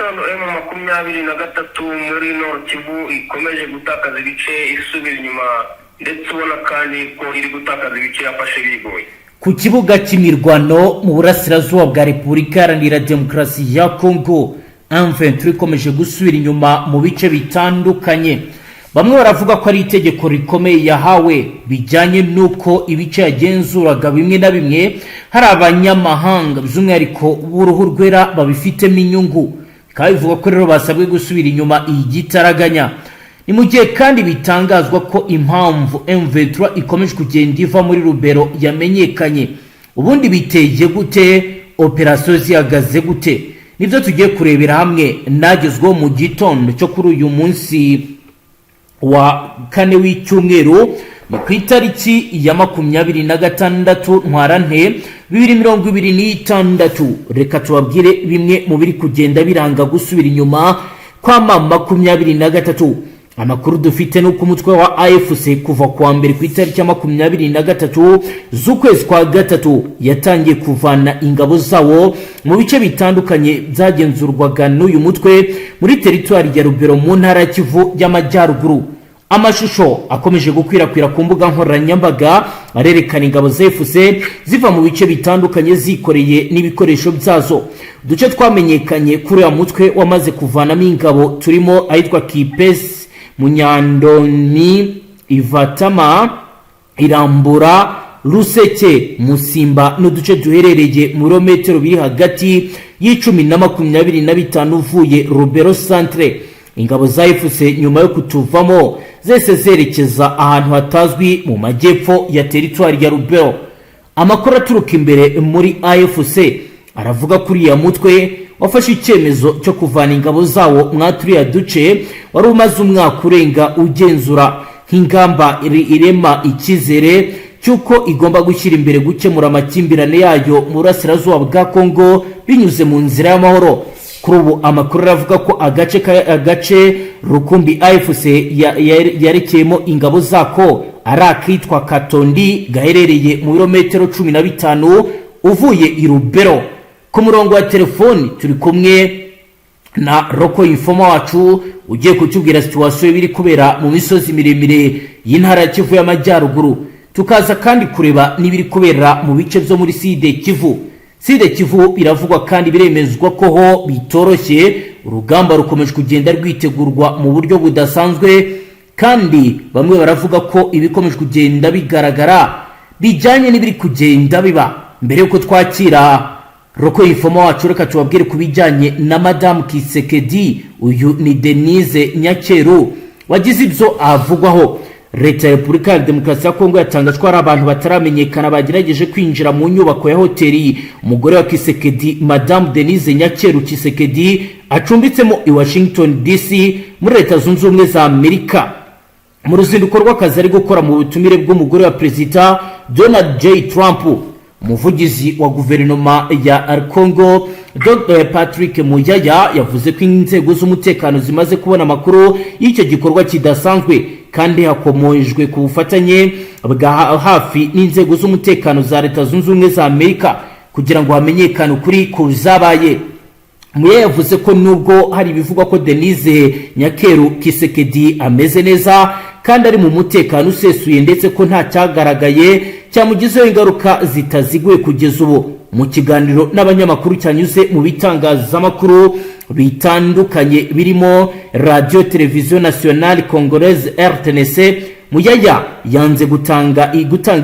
Gitondo M23 muri Nord Kivu ikomeje gutakaza ibice, isubira inyuma, ndetse ubona kandi ko iri gutakaza ibice yafashe bigoye. Ku kibuga cy'imirwano mu burasirazuba bwa Repubulika Iharanira Demokarasi ya Kongo, M23 ikomeje gusubira inyuma mu bice bitandukanye. Bamwe baravuga ko ari itegeko rikomeye yahawe, bijyanye n'uko ibice yagenzuraga bimwe na bimwe hari abanyamahanga, by'umwihariko b'uruhu rwera, babifitemo inyungu. Bikaba bivuga ko rero basabwe gusubira inyuma iyi gitaraganya. Ni mu gihe kandi bitangazwa ko impamvu M23 ikomeje kugenda iva muri Rubero yamenyekanye. Ubundi biteye gute? Operasiyo zihagaze gute? Nibyo tugiye kurebera hamwe nagezweho mu gitondo cyo kuri uyu munsi wa kane w'icyumweru, ni ku itariki ya 26 Ntwarante 2026. Reka tubabwire bimwe mu biri kugenda biranga gusubira inyuma kwa M23. Amakuru dufite ni uko umutwe wa AFC kuva kuwa mbere ku itariki ya 23 z'ukwezi kwa gatatu yatangiye kuvana ingabo zawo mu bice bitandukanye byagenzurwaga n'uyu mutwe muri teritwari ya Rubero mu ntara ya Kivu y'Amajyaruguru. Amashusho akomeje gukwirakwira ku mbuga nkoranyambaga arerekana ingabo za AFC ziva mu bice bitandukanye zikoreye n'ibikoresho byazo. Uduce twamenyekanye kuri uyu mutwe wamaze kuvanamo ingabo turimo ahitwa Kipesi, Munyandoni, Ivatama, Irambura, Ruseke, Musimba n'uduce duherereye mu birometero biri hagati y'icumi na 25 uvuye Rubero centre. Ingabo za AFC nyuma yo kutuvamo zese zerekeza ahantu hatazwi mu majyepfo ya teritwari ya Rubero. Amakuru aturuka imbere muri AFC aravuga ko uriya mutwe wafashe icyemezo cyo kuvana ingabo zawo mwa turiya duce wari umaze umwaka urenga ugenzura, nk'ingamba irema icyizere cy'uko igomba gushyira imbere gukemura amakimbirane yayo mu burasirazuba bwa Kongo binyuze mu nzira y'amahoro. Kuri ubu amakuru aravuga ko agace rukumbi AFC yarekeyemo ingabo zako ari akitwa Katondi, gaherereye mu birometero 15 uvuye i Rubero. Ku murongo wa telefoni turi kumwe na local informer wacu ugiye kutubwira situation biri kubera mu misozi miremire y'intara ya Kivu y'Amajyaruguru, tukaza kandi kureba n'ibiri kubera mu bice byo muri Sud Kivu. Sud Kivu biravugwa kandi biremezwa ko ho bitoroshye, urugamba rukomeje kugenda rwitegurwa mu buryo budasanzwe, kandi bamwe baravuga ko ibikomeje kugenda bigaragara bijyanye n'ibiri kugenda biba. Mbere y'uko twakira local informer wacu, reka tubabwire ku bijyanye na Madamu Kisekedi. Uyu ni Denise Nyakeru wagize ibyo avugwaho. Leta ya Repubulika ya Demokarasi ya Kongo yatangaje ko hari abantu bataramenyekana bagerageje kwinjira mu nyubako ya hoteli umugore wa Kisekedi, Madamu Denise Nyakeru Kisekedi, acumbitsemo i Washington DC muri Leta Zunze Ubumwe za Amerika, mu ruzinduko rw'akazi ari gukora mu butumire bw'umugore wa Perezida Donald J Trump. Umuvugizi wa guverinoma ya Congo, Dr Patrick Muyaya, yavuze ko inzego z'umutekano zimaze kubona amakuru y'icyo gikorwa kidasanzwe, kandi hakomejwe ku bufatanye bwa hafi n'inzego z'umutekano za Leta Zunze Ubumwe za Amerika kugira ngo hamenyekane ukuri ku zabaye. Muya yavuze ko nubwo hari ibivugwa ko Denise Nyakeru Kisekedi ameze neza kandi ari mu mutekano usesuye, ndetse ko nta cyagaragaye cyamugizeho ingaruka zitaziguye kugeza ubu. Mu kiganiro n'abanyamakuru cyanyuze mu bitangazamakuru bitandukanye birimo Radio Televiziyo Nationale Congolaise, RTNC, Muyaya yanze gutanga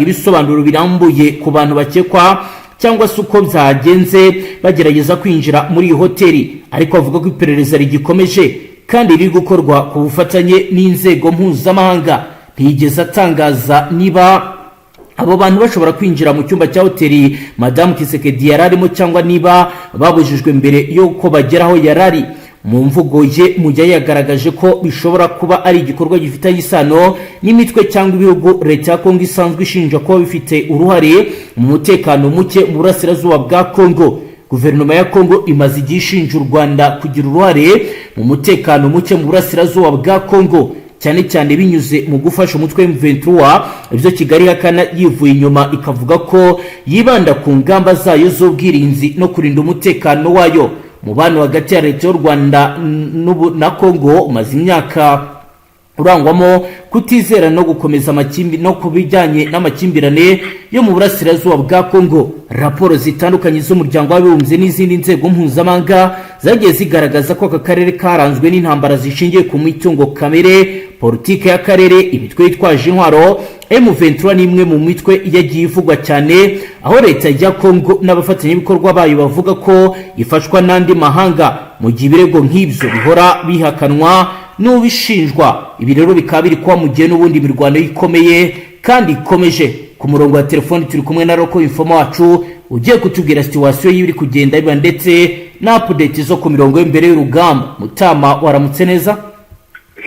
ibisobanuro birambuye ku bantu bakekwa cyangwa se uko byagenze bagerageza kwinjira muri iyi hoteli, ariko avuga ko iperereza rigikomeje kandi riri gukorwa ku bufatanye n'inzego mpuzamahanga. Ntiyigeze atangaza niba abo bantu bashobora kwinjira mu cyumba cya hoteli Madamu Kisekedi yari arimo cyangwa niba babujijwe mbere y'uko bagera aho yari ari. Mu mvugo ye, Mujya yagaragaje ko bishobora kuba ari igikorwa gifitanye isano n'imitwe cyangwa ibihugu leta ya Kongo isanzwe ishinja kuba bifite uruhare mu mutekano muke mu burasirazuba bwa Kongo. Guverinoma ya Kongo imaze igihe ishinja u Rwanda kugira uruhare mu mutekano muke mu burasirazuba bwa Kongo, cyane cyane binyuze mu gufasha umutwe M23, ibyo Kigali ihakana yivuye inyuma, ikavuga ko yibanda ku ngamba zayo z'ubwirinzi no kurinda umutekano wayo. Umubano hagati ya leta y'u Rwanda na Kongo umaze imyaka urangwamo kutizera no gukomeza amakimbi no ku bijyanye n'amakimbirane yo mu burasirazuba bwa Kongo. Raporo zitandukanye z'Umuryango w'Abibumbye n'izindi nzego mpuzamahanga zagiye zigaragaza ko aka karere karanzwe n'intambara zishingiye ku mitungo kamere, politike y'akarere, imitwe yitwaje intwaro. M23 ni imwe mu mitwe yagiye ivugwa cyane, aho leta ya Kongo n'abafatanyabikorwa bayo bavuga ko ifashwa n'andi mahanga, mu gihe ibirego nk'ibyo bihora bihakanwa n'ubishinjwa. Ibi rero bikaba biri kuba mu gihe n'ubundi imirwano ikomeye kandi ikomeje. Ku murongo wa telefoni turi kumwe na local informer wacu ugiye kutubwira situation y'ibiri kugenda biba ndetse na update zo ku mirongo y'imbere y'urugamba. Mutama, waramutse neza?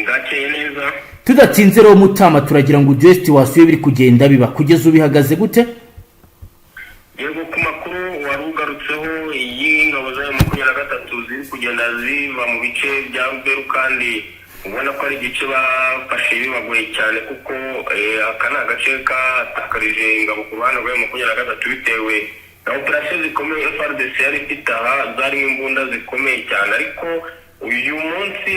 Ndakeye neza. Tudatinze rero Mutama, turagira ngo uduhe situation y'ibiri kugenda biba kugeza ubu, bihagaze gute? Yego, ku makuru wari ugarutseho y'ingabo za M23 ziri kugenda ziva mu bice bya Ruberu, kandi ubona ko ari igice bafashe bibagoye cyane, kuko aka ni agace katakarije ingabo ku ruhande rwa M23 bitewe na operasiyo zikomeye FARDC yari ifite aha, zarimo imbunda zikomeye cyane. Ariko uyu munsi,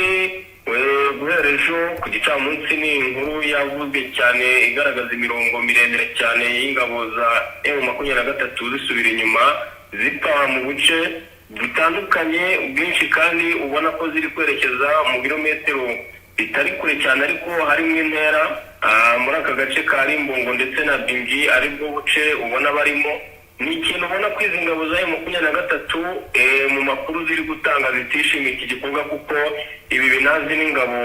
guhera ejo ku gicamunsi, ni inkuru yavuzwe cyane igaragaza imirongo miremire cyane y'ingabo za M23 zisubira inyuma, zipfa mu buce butandukanye bwinshi, kandi ubona ko ziri kwerekeza mu birometero bitari kure cyane, ariko harimo intera muri aka gace ka Rimbongo ndetse na Bingi, aribwo buce ubona barimo. Ni ikintu ubona ko izi ngabo za M23 mu makuru ziri gutanga zitishimiye iki gikorwa, kuko ibi binazi n'ingabo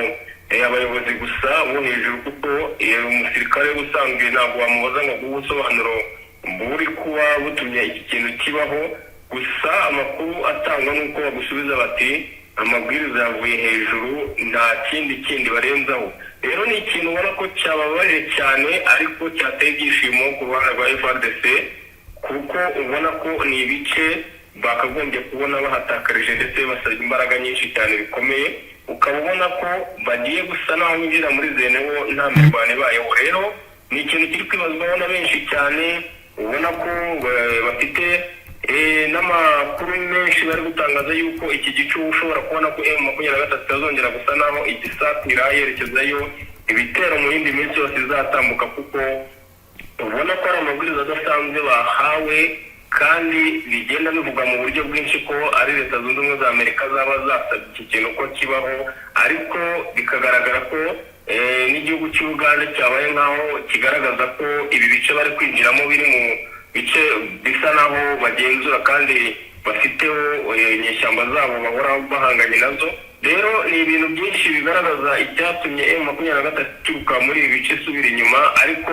abayobozi gusa bo hejuru, kuko umusirikare usanzwe ntabwo wamubaza ngo aguhe ubusobanuro buri kuba butumye iki kintu kibaho. Gusa amakuru atangwa n'uko bagusubiza bati amabwiriza yavuye hejuru, nta kindi kindi barenzaho. Rero ni ikintu ubona ko cyababaje cyane, ariko cyateye ibyishimo ku ruhande rwa FARDC, kuko ubona ko ni ibice bakagombye kubona bahatakarije ndetse basabye imbaraga nyinshi cyane bikomeye, ukaba ubona ko bagiye gusa naho binjira muri zenewo nta mirwano ibayeho. Rero ni ikintu kiri kwibazwaho na benshi cyane, ubona ko bafite n'amakuru menshi bari gutangaza yuko iki gice ushobora kubona ko M23 itazongera gusa naho igisatira yerekezayo ibitero mu yindi minsi yose izatambuka, kuko ubona ko ari amabwiriza adasanzwe bahawe, kandi bigenda bivugwa mu buryo bwinshi ko ari Leta Zunze Ubumwe za Amerika zaba zasabye iki kintu ko kibaho, ariko bikagaragara ko n'igihugu cy'Uganda cyabaye nk'aho kigaragaza ko ibi bice bari kwinjiramo biri mu bice bisa naho bagenzura kandi bafiteho inyeshyamba zabo bahora bahanganye nazo. Rero ni ibintu byinshi bigaragaza icyatumye M23 ituruka muri ibi bice isubira inyuma, ariko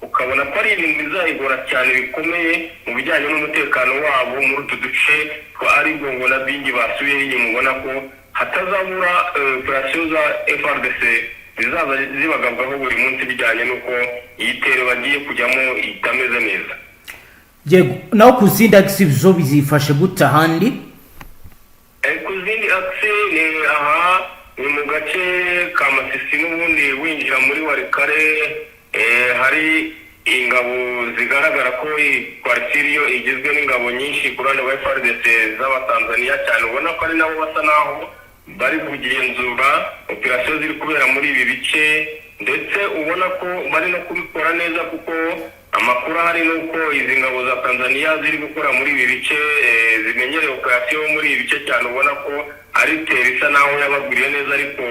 ukabona ko ari ibintu bizayigora cyane bikomeye mu bijyanye n'umutekano wabo muri utu duce twa Arigongo na Bingi basubiyeho inyuma, ubona ko hatazabura operasiyo za FARDC zizaza zibagabwaho buri munsi, bijyanye n'uko iyi tero bagiye kujyamo itameze neza. Yego, naho ku zindi axes zo bizifashe gute ahandi? Ku zindi axes ni aha, ni mu gace ka Masisi n'ubundi winjira muri Walikale, hari ingabo zigaragara ko coalition igizwe n'ingabo nyinshi ku ruhande rwa FARDC z'Abatanzaniya cyane, ubona ko ari nabo basa naho bari kugenzura operasiyo ziri kubera muri ibi bice, ndetse ubona ko bari no kubikora neza, kuko amakuru ahari ni uko izi ngabo za Tanzania ziri gukora muri ibi bice zimenyereye operasiyo muri ibi bice cyane, ubona ko ari tera isa naho yabagwiriye neza. Ariko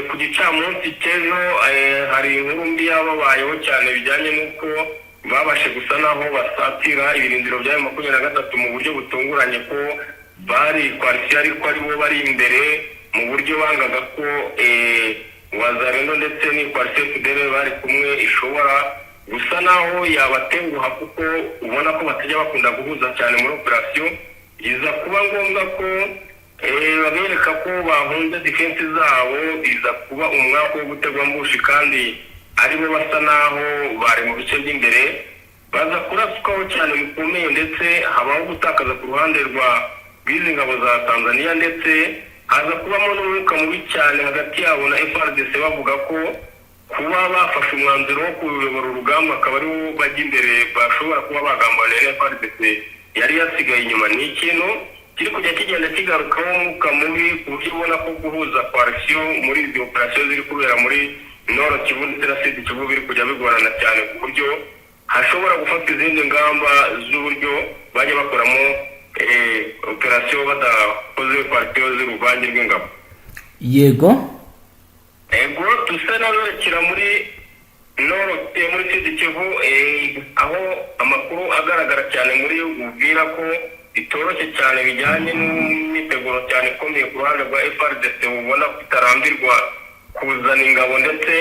ku gicamunsi cy'ejo hari inkuru mbi yababayeho cyane bijyanye n'uko babashe gusa naho basatira ibirindiro bya M23 mu buryo butunguranye, ko bari coalition ariko aribo bari imbere mu buryo bangaga ko Wazalendo ndetse ni coalition FDLR bari kumwe ishobora gusa naho yabatenguha, kuko ubona ko batajya bakunda guhuza cyane muri operasiyo. Iza kuba ngombwa ko babereka ko bahunze defense zabo, iza kuba umwaka wo gutegwa ambush, kandi aribo basa naho bari mu bice by'imbere, baza kuraswaho cyane bikomeye, ndetse habaho gutakaza ku ruhande rwa rw'izi ngabo za Tanzania, ndetse haza kubamo n'umwuka mubi cyane hagati yabo na FARDC, bavuga ko kuba bafashe umwanzuro wo kuyobora urugamba akaba ariwo bajya imbere, bashobora kuba bagambaniye na FARDC yari yasigaye inyuma. Ni ikintu Kiri kujya kigenda kigarukaho umwuka mubi, ku buryo ubona ko guhuza coalition muri izi operasiyo ziri kubera muri Nord Kivu ndetse na Sud Kivu biri kujya bigorana cyane, ku buryo hashobora gufatwa izindi ngamba z'uburyo bajya bakoramo operasiyo badakoze coalition z'uruvange rw'ingabo. Ego, dusa n'aberekera muri Nord, muri Sud Kivu, aho amakuru agaragara cyane muri Uvira ko bitoroshye cyane, bijyanye n'imyiteguro cyane ikomeye ku ruhande rwa FARDC, ubona ko itarambirwa kuzana ingabo ndetse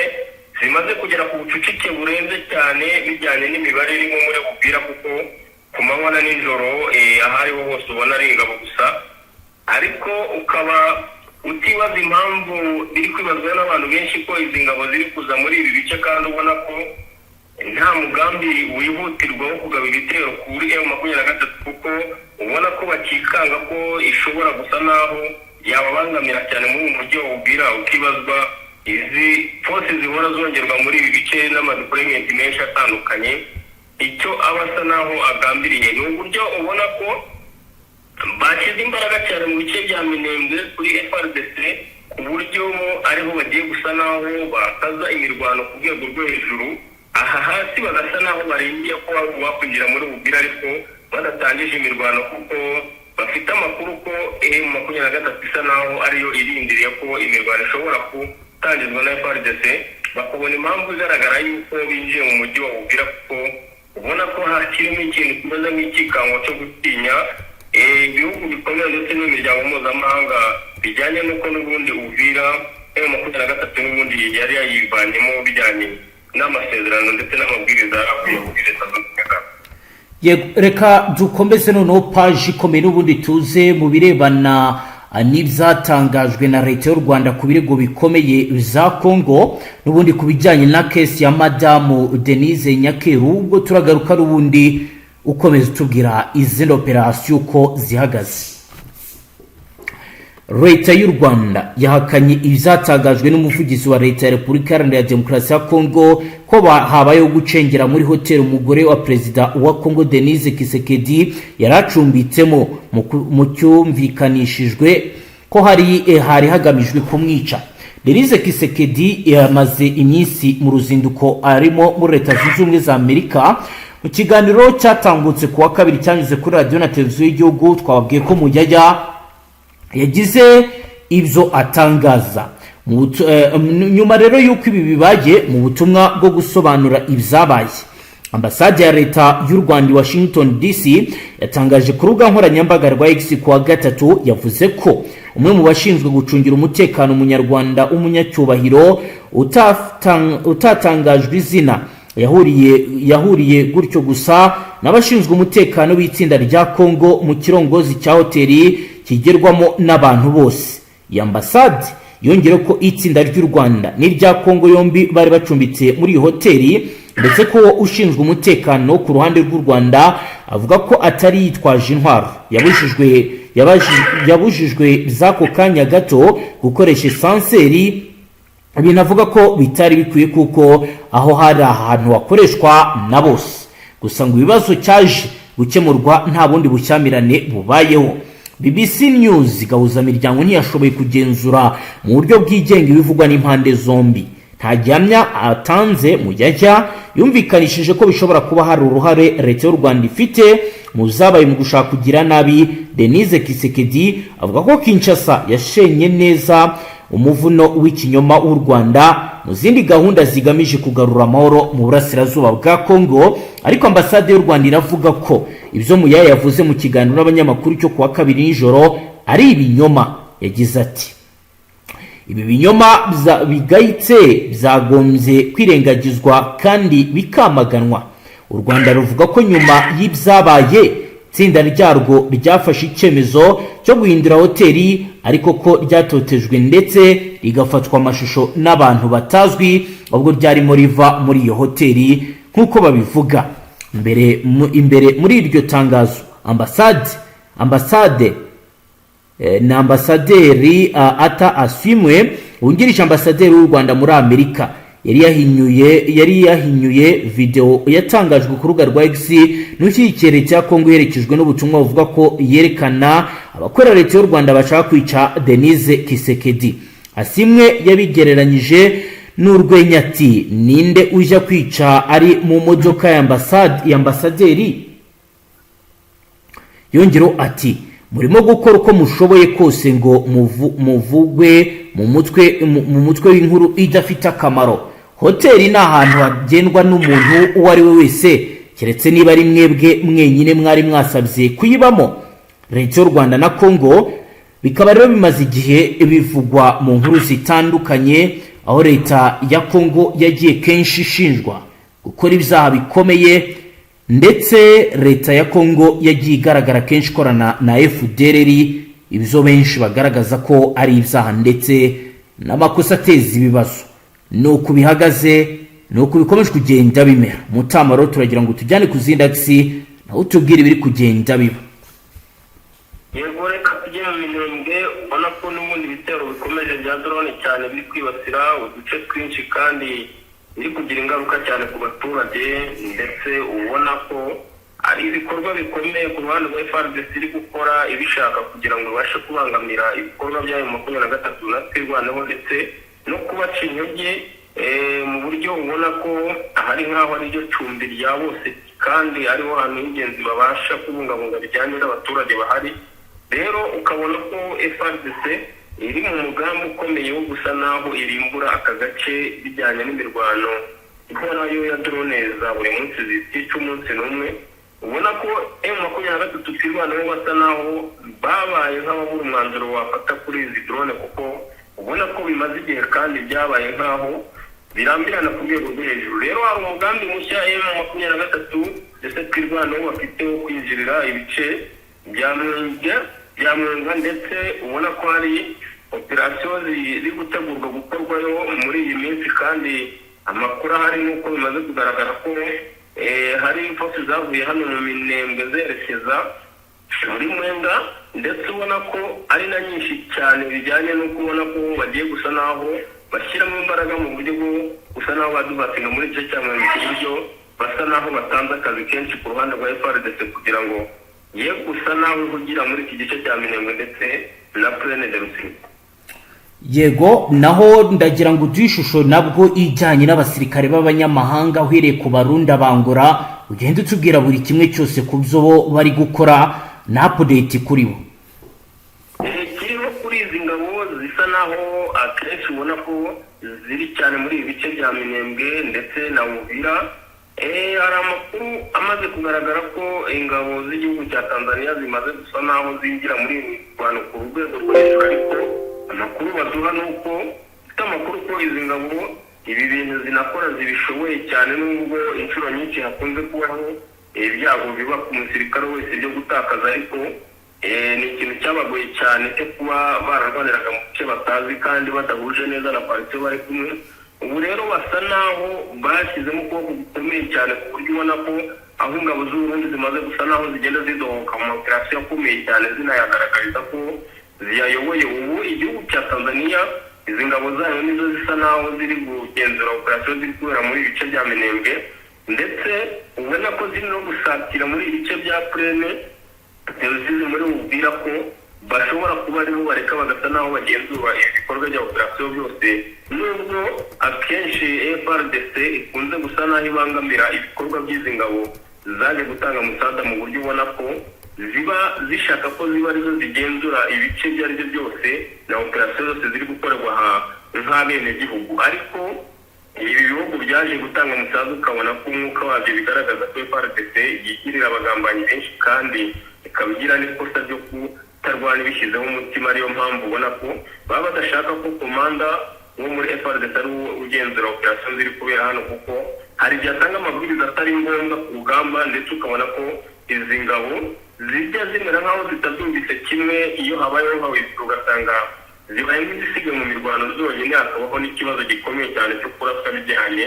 zimaze kugera ku bucucike burenze cyane, bijyanye n'imibare irimo muri Uvira, kuko ku manywa na nijoro, aho ariho hose ubona ari ingabo gusa. Ariko ukaba utibaza impamvu biri kwibazwa n'abantu benshi ko izi ngabo ziri kuza muri ibi bice, kandi ubona ko nta mugambi wihutirwa wo kugaba ibitero kuri M23, kuko ubona ko bakikanga ko ishobora gusa naho yababangamira cyane muri uyu mujyi wa Uvira. Ukibazwa izi force zihora zongerwa muri ibi bice n'amadeployment menshi atandukanye, icyo aba asa naho agambiriye. Ni uburyo ubona ko bashyize imbaraga cyane mu bice bya Minembwe kuri FARDC, ku buryo ariho bagiye gusa naho bakaza imirwano ku rwego rwo hejuru, aha hasi bagasa naho barindiye ko bakwinjira muri Uvira ariko badatangije imirwano, kuko bafite amakuru ko M23 isa naho ariyo irindiriye ko imirwano ishobora gutangizwa na FARDC, bakabona impamvu igaragara yuko binjiye mu mujyi wa Uvira, kuko ubona ko hakirimo ikintu kimeze nk'ikikango cyo gutinya ibihugu bikomeye ndetse n'imiryango mpuzamahanga, bijyanye n'uko n'ubundi Uvira M23 n'ubundi yari yayivanyemo, bijyanye n'amasezerano ndetse n'amabwiriza avuye muri Leta Zunze Ubumwe za Yego, reka dukomeze noneho paji ikomeye n'ubundi, tuze mu birebana n'ibyatangajwe na Leta y'u Rwanda ku birego bikomeye za Congo, n'ubundi ku bijyanye na case ya Madamu Denise Nyakeru. Ubwo turagaruka n'ubundi ukomeza utubwira izindi operasiyo uko zihagaze. Leta y'u Rwanda yahakanye ibyatangajwe n'umuvugizi wa Leta ya Repubulika Iharanira Demokarasi ya Kongo ko habayeho gucengera muri hoteli umugore wa perezida wa Kongo Denise Tshisekedi yari acumbitsemo, mu cyumvikanishijwe ko hari hagamijwe kumwica. Denise Tshisekedi yamaze iminsi mu ruzinduko arimo muri Leta Zunze Ubumwe za Amerika. Mu kiganiro cyatambutse ku wa kabiri cyanyuze kuri radiyo na televiziyo y'igihugu, twababwiye ko Muyaya yagize ibyo atangaza. Nyuma rero y'uko ibi bibaye, mu butumwa bwo gusobanura ibyabaye, Ambasade ya Leta y'u Rwanda i Washington DC yatangaje ku rubuga nkoranyambaga rwa X ku wa gatatu, yavuze ko umwe mu bashinzwe gucungira umutekano Umunyarwanda w'umunyacyubahiro utatangajwe izina yahuriye gutyo gusa n'abashinzwe umutekano w'itsinda rya Congo mu kirongozi cya hoteli kigerwamo n'abantu bose. Iyi ambasade yongeyeho ko itsinda ry'u Rwanda n'irya Congo yombi bari bacumbitse muri iyi hoteli, ndetse ko ushinzwe umutekano ku ruhande rw'u Rwanda avuga ko atari yitwaje intwaro yabujijwe z'ako kanya gato gukoresha ascenseur, ibintu avuga ko bitari bikwiye kuko aho hari ahantu hakoreshwa na bose. Gusa ngo ibibazo cyaje gukemurwa nta bundi bushyamirane bubayeho. BBC News Gahuzamiryango ntiyashoboye kugenzura mu buryo bwigenga ibivugwa n'impande zombi. Nta gihamya atanze, Muyaya yumvikanishije ko bishobora kuba hari uruhare Leta y'u Rwanda ifite mu zabaye mu gushaka kugira nabi Denise Tshisekedi. Avuga ko Kinshasa yashenye neza umuvuno w'ikinyoma w'u Rwanda mu zindi gahunda zigamije kugarura amahoro mu burasirazuba bwa Congo. Ariko ambasade y'u Rwanda iravuga ko ibyo Muyaya yavuze mu kiganiro n'abanyamakuru cyo kuwa kabiri nijoro ari ibinyoma. Yagize ati: "Ibi binyoma bigayitse byagombye kwirengagizwa kandi bikamaganwa." U Rwanda ruvuga ko nyuma y'ibyabaye itsinda ryarwo ryafashe icyemezo cyo guhindura hoteli, ariko ko ryatotejwe ndetse rigafatwa amashusho n'abantu batazwi ubwo ryarimo riva muri iyo hoteli, nk'uko babivuga. Mbere imbere muri iryo tangazo, ambasade na ambasaderi Ata Asiimwe wungirije ambasaderi w'u Rwanda muri Amerika Yari yahinyuye video yatangajwe ku rubuga rwa X n'ushyigikiye leta ya Kongo, iherekejwe n'ubutumwa buvuga ko yerekana abakorera leta y'u Rwanda bashaka kwica Denise Tshisekedi. Asimwe yabigereranyije n'urwenya, ati: "Ninde ujya kwica ari mu modoka ya ambasaderi?" Yongeraho ati: "Murimo gukora uko mushoboye kose ngo muvugwe mu mutwe w'inkuru idafite akamaro. Hoteli ni ahantu hagendwa n'umuntu uwo ari we wese, keretse niba ari mwebwe mwenyine mwari mwasabye kuyibamo." Leta y'u Rwanda na Congo bikaba rero bimaze igihe bivugwa mu nkuru zitandukanye, aho leta ya Congo yagiye kenshi ishinjwa gukora ibyaha bikomeye, ndetse leta ya Congo yagiye igaragara kenshi ikorana na FDLR, ibyo benshi bagaragaza ko ari ibyaha ndetse n'amakosa ateza ibibazo. Ni uku bihagaze, ni uku bikomeje kugenda bimera. Mutamaro, turagira ngo tujyane ku zindi axes, nawe utubwire ibiri kugenda biba. Yego, reka tujye mu Minembwe. Ubona ko n'ubundi ibitero bikomeje bya drone cyane biri kwibasira uduce twinshi, kandi biri kugira ingaruka cyane ku baturage, ndetse ubona ko ari ibikorwa bikomeye ku ruhande rwa FARDC iri gukora ibishaka kugira ngo ibashe kubangamira ibikorwa byayo 23 na Twirwaneho, ndetse no kubaca intege mu buryo ubona ko ahari nk'aho ari ryo cumbi rya bose, kandi ariho hantu h'ingenzi babasha kubungabunga bijyanye n'abaturage bahari. Rero ukabona ko FARDC iri mu mugambi ukomeye wo gusa naho irimbura aka gace, bijyanye n'imirwano ihorayo ya drone za buri munsi zitica umunsi n'umwe. Ubona ko M23 Twirwaneho basa naho babaye nk'ababura umwanzuro wafata kuri izi drone, kuko ubona ko bimaze igihe kandi byabaye nk'aho birambirana ku rwego rwo hejuru. Rero hari umugambi mushya M23 ndetse Twirwaneho bafite wo kwinjirira ibice bya Mwenga, ndetse ubona ko hari operasiyo ziri gutegurwa gukorwayo muri iyi minsi. Kandi amakuru ahari ni uko bimaze kugaragara ko hari force zavuye hano mu Minembwe zerekeza muri Mwenga, ndetse ubona ko ari na nyinshi cyane, bijyanye n'uko ubona ko bagiye gusa naho bashyiramo imbaraga mu buryo bwo gusa naho badubatinga muri igice cya Mwenga, ku buryo basa naho batanze akazi kenshi ku ruhande rwa FARDC kugira ngo ye gusa naho ihugira muri iki gice cya Minembwe ndetse na Plaine de Rusizi. Yego, naho ndagira ngo uduhe ishusho nabwo ijyanye n'abasirikare b'abanyamahanga, uhereye ku Barundi, Bangora, ugende utubwira buri kimwe cyose ku byo bo bari gukora na update kuri bo. Kiriho kuri izi ngabo zisa naho akenshi ubona ko ziri cyane muri ibi bice bya Minembwe ndetse na Uvira. Hari amakuru amaze kugaragara ko ingabo z'igihugu cya Tanzania zimaze gusa naho zinjira muri iyi mirwano ku rwego rwo hejuru, ariko amakuru baduha ni uko dufite amakuru ko izi ngabo ibi bintu zinakora zibishoboye cyane, nubwo inshuro nyinshi hakunze kubaho ibyago biba ku musirikare wese byo gutakaza, ariko ni ikintu cyabagoye cyane cyo kuba bararwaniraga mu bice batazi kandi badahuje neza na parite bari kumwe. Ubu rero basa naho bashyizemo ukuboko gukomeye cyane, ku buryo ubona ko aho ingabo z'Uburundi zimaze gusa naho zigenda zidohoka mu maoperasiyo akomeye cyane, zinayagaragariza ko ziyayoboye. Ubu igihugu cya Tanzania, izi ngabo zayo nizo zisa naho ziri kugenzura operasiyo ziri kubera muri ibi bice bya Minembwe, ndetse ubona ko ziri no gusatira muri ibi bice bya Plaine Rusizi muri Bubwira ko bashobora kuba aribo bareka bagasa naho bagenzura ibikorwa bya operasiyo byose, nubwo akenshi FARDC ikunze gusa naho ibangamira ibikorwa by'izi ngabo zaje gutanga umusada, mu buryo ubona ko ziba zishaka ko ziba arizo zigenzura ibice ibyo ari byo byose na operasiyo zose ziri gukorerwa aha nk'abenegihugu. Ariko ibi bihugu byaje gutanga umusanzu, ukabona ko umwuka wabyo bigaragaza ko FARDC yigirira abagambanyi benshi, kandi ikaba igira n'ikosa ryo kutarwana ibishyizeho umutima. Ariyo mpamvu ubona ko baba badashaka ko komanda wo muri FARDC ari wo ugenzura operasiyo ziri kubera hano, kuko hari igihe atanga amabwiriza atari ngombwa ku rugamba, ndetse ukabona ko izi ngabo zijya zimera nk'aho zitabyumvise kimwe. Iyo habayeho nka witwa, ugasanga zibaye nk'izisigaye mu mirwano zonyine, hakabaho n'ikibazo gikomeye cyane cyo kuraswa, bijyanye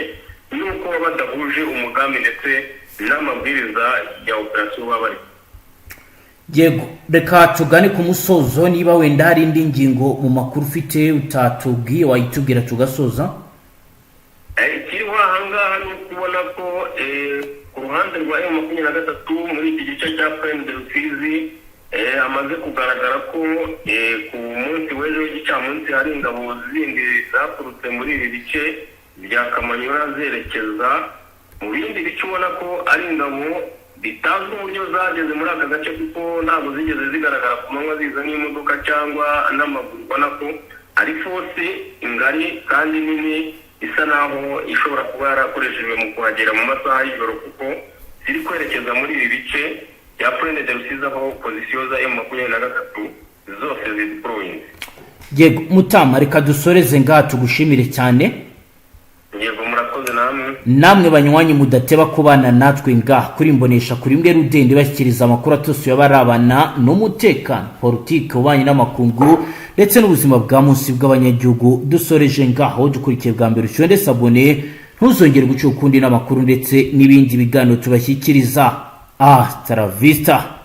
n'uko baba badahuje umugambi ndetse n'amabwiriza ya operasiyo baba bari. Yego, reka tugane ku musozo. Niba wenda hari indi ngingo mu makuru ufite utatubwiye, wayitubwira tugasoza. aha ngaha ni ukubona ko ku ruhande rwa M23 muri iki gice cya Plaine de Rusizi hamaze kugaragara ko ku munsi w'ejo w'igicamunsi hari ingabo zindi zaturutse muri ibi bice bya Kamanyola zerekeza mu bindi bice, ubona ko ari ingabo bitazwi uburyo zageze muri aka gace, kuko ntabwo zigeze zigaragara ku manywa ziza n'imodoka cyangwa n'amaguru. Ubona ko ari force ngari kandi nini, isa naho ishobora kuba yarakoreshejwe mu kuhagera mu masaha y'ijoro, kuko ziri kwerekeza muri ibi bice bya Plaine de Rusizi, aho position za M23 zose zideployinze. Yego Mutama, reka dusoreze ngaha, tugushimire cyane. Yego, murakoze namwe. Namwe banywanyi mudateba kubana natwe ngaha kuri imbonesha kuri imwe rudende, bashyikiriza amakuru atosuye abarabana n'umutekano, politiki, ububanyi n'amakungu ndetse n'ubuzima bwa munsi bw'abanyagihugu. Dusoreje ngaho. Dukurikiye bwa mbere, ushonde s'abonner, ntuzongere guca ukundi n'amakuru ndetse n'ibindi biganiro tubashyikiriza. Hasta la vista.